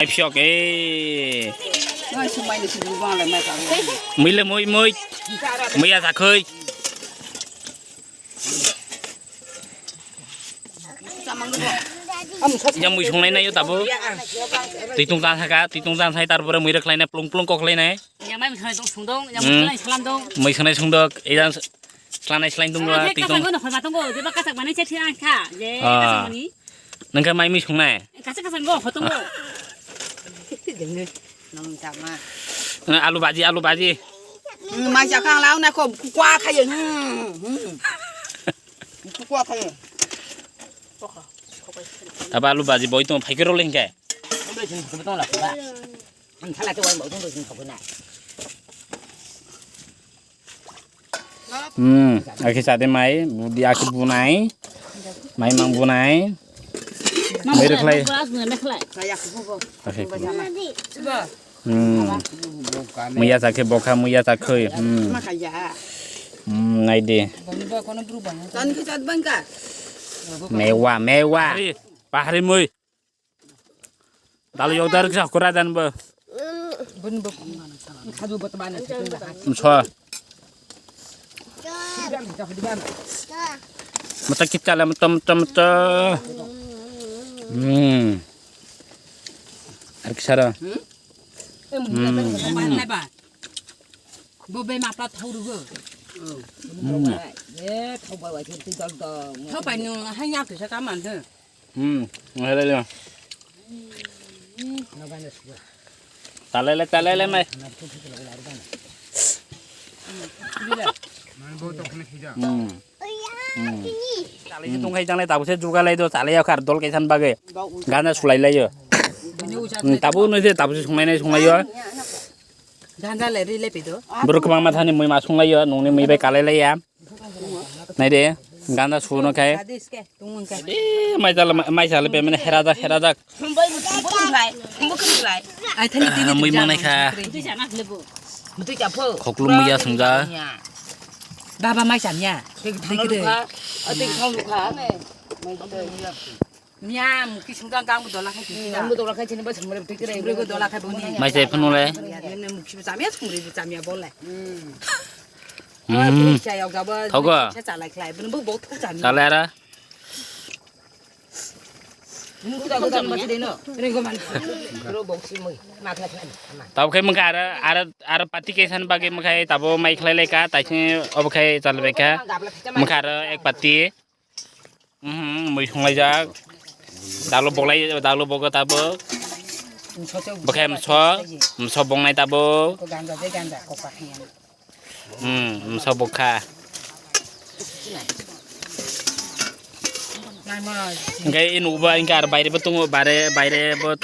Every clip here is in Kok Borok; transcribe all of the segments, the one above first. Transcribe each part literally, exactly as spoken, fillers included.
Ai phiok, eh. Ngai sumai ni sumai bang le mai ka. Mui le mui, mui. Mui ya sakhoi. Yang mui sunglai nai yo tabo. Tuitung tang saka, tuitung tang sai, tarpore mui rok khlai nai, plung plung kok khlai nai. Yang mai mui sunglai tong sungdong, yang mui Hmm. sunglai salam dong. Mui sunglai sungdok, ejang s-, slanai slain tong Ang dua, hai tuitung. Kasang go na khorma tong go, jeba kasang mani chet hiang kha, je Ah. Kasang mani. Nang khe mai mui sungnai? Kasang kasang go, hotong go. Nang jama. Eh, alu baji, alu baji. Hmm, mai ja kang lau na ko kukwa khaye. Hmm, hmm. Kukwa khaye. Taba alu baji boi tong phai khe role hingke. Ang thala te wai boi tong do sing khoboi na. Hmm, akhe chade mai, budi akhe bunai. Mai mang bunai. Mai rwkhlai. Akhe. Hmm. Muya chakhe bokha, muya chakhoi. Hmm. Hmm, naidi. Mewa, mewa. Pahari, pahari mui. Dal yodar kisa kura dan bo. Msa. Mata kita la mata, mata, mata. Hmm. Ar kisara. Hmm. Bo bai mapla thau rugo. Hmm. Eh, thau bai wai thau dal dal. Thau bai nung hai nya kisa ka man de. Hmm, ngai le. Talele, talele mai. Hmm. Hmm. Talai se tongkhai janglai tabuk se jugalai do, talai ya kar dol kaisan bagwi. Gana sulai lai yo. Hmm, tabuk no se tabuk se sunglai nai sunglai yo. Ganja le ri le pido. Borok kwbangma thani mui ma sunglai yo, nungni mui bai kalai lai ya. Nai de, ganda suno khai. Adi ske, tungmung kai. Eh, mai jala, mai jala pe mene hera jak, hera jak. Humbai, humbai, humbai, humbai, humbai. Ai thani tini Ah, mui manai kha. Mutui chana lebu. Mutui chapho. Khoklu muya sungja. Baba mai chamya. Thik, thik de. Ati thong lukha ne. Mai thong lukha. Miya, muki sungkang kang bu dola khai tisi da. Nang bu dola khai chini ba sumre bu tikre. Sumre bu dola khai boni. Mai chai phunu le. Ya, ne, ne, muki bu chamya, sumre bu chamya bole. Hmm. Hmm. Chai ok jabo. Thogo. Chai chalai khlai. Bun bu bok thuk chamya. Chalai ara. Nung kuda kuda ma chide no. Ringo man. Ro bok si mui. Ma khlai khlai. Tabo khai mungkha ara, ara, ara pati kaisan bagwi mungkha tabo mai khlai lai ka, taising obo khai chalai ka. Mungkha ara ek pati. Mhm, mui sunglaijak. Dalo boklai, dalo bogo tabuk. Bokhe mso, mso bongnai tabuk. Ko ganja je ganja ko pa hanya. Hmm, mso bokha. Hingke i nugo ba hingke ar baire bo tongo, bare, baire bo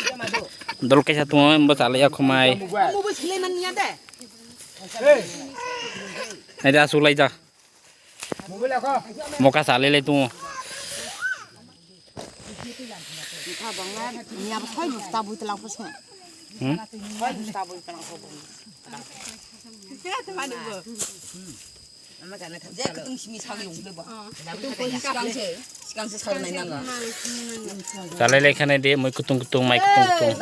dol kaisa tongo, bo chalai ya khumai. Mo bo silai man niya de. Naidi asuk laijak. Moka salai lai tongo. Hmm? Salai lai khana de, moi kutung kutung, mai kutung kutung.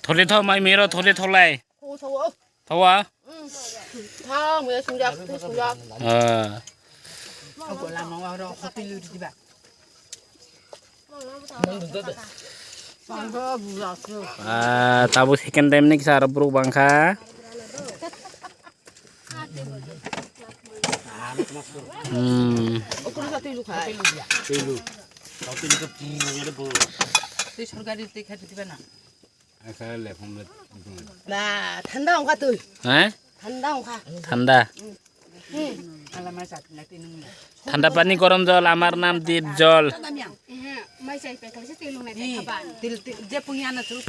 Thode tho mai mero, thode tho lai. Thawa? Ah. Ah, tabuk second time ni kisa aro borok bangkha. Hmm. Twi sorkari twi kha twi ba na. Ba, thanda ongkha twi. Hah? Thanda ongkha. Thanda. Hmm. Thanda pani, gorom jol, amar nam dip jol. Mai chai pe khlai se twi lungnai twi kha ba. Til, til, je pungya na chu.